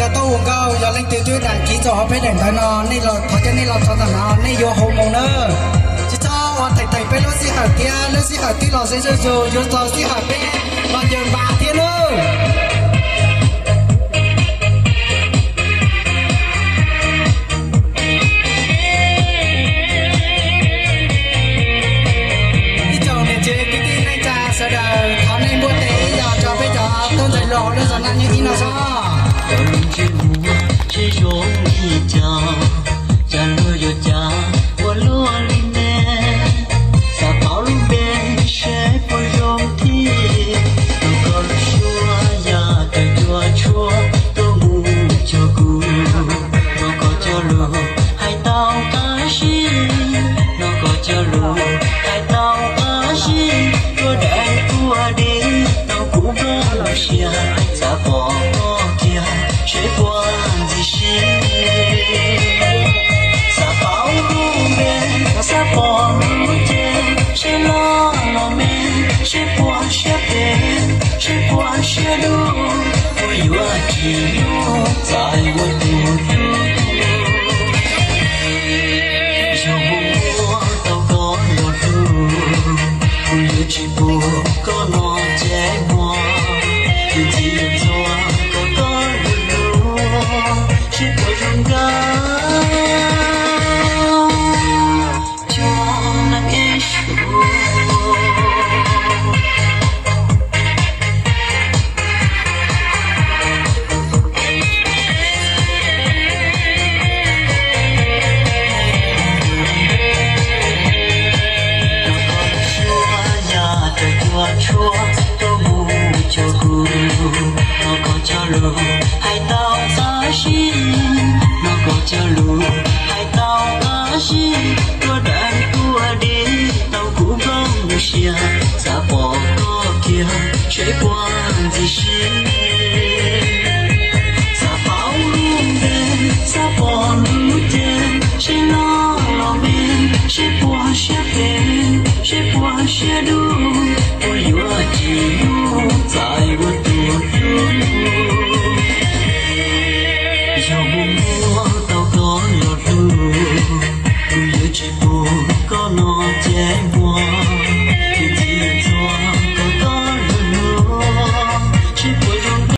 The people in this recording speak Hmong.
Yog tau ua nkauj, yog leej twg twb đăng ký txog hauv peb daim ntawv no, nej los thov cov nej los txog ntawm no nej yuav haus moos na. Tsis txhob ua theem theem peb lub sij hawm thiab, lub sij hawm twb los ze zuj zus, yuav txog sij hawm peb los ncaws npas thiab nawb. Ib tsoom niam txiv kwv tij neej tsa sawv daws, thov nej npuaj tes ib los rau peb cov tub ntxhais hluas hauv lub zos Naj Nyoog ib no soj. Tsis zoo li cas, cas luag yuav cas ua luaj li ne. Xav paub lub npe seb puas zoo thiab, rau koj lub suab yam tawm cuaj tshuab tuaj mus cuag kuv. Rau koj cov lus hais tau qab zib, rau koj cov lus hais tau qab zib, tuaj dai tuaj di tau kuv nplooj siab. Xav pom koj kiag seb puas ntxim siab. Xav paub lub npe, xav pom lub cev, seb loj los me, seb puas siab phem, seb puas siab dub, puas yuav tsis hlub txais ua tus hlub. Yog mus muab tau koj los hlub, kuv yuav tsis pub koj no ces muab. Tus txiv yuav txhua kom koj lub hlub, seb puas zoo nkauj cuag neeg ib suab. Rau koj lub suab yam tawm cuaj tshuab tuaj mus cuag kuv. Rau koj cov lus hais tau qab zib, rau koj cov lus hais tau qab zib, tuaj dai tuaj di tau kuv nplooj siab. Xav pom koj kiag seb puas ntxim siab. Xav paub lub npe, xav pom lub cev, seb loj los me, seb puas siab phem, seb puas siab dub, puas yuav tsis hlub txais ua tus hlub. Yog mus muab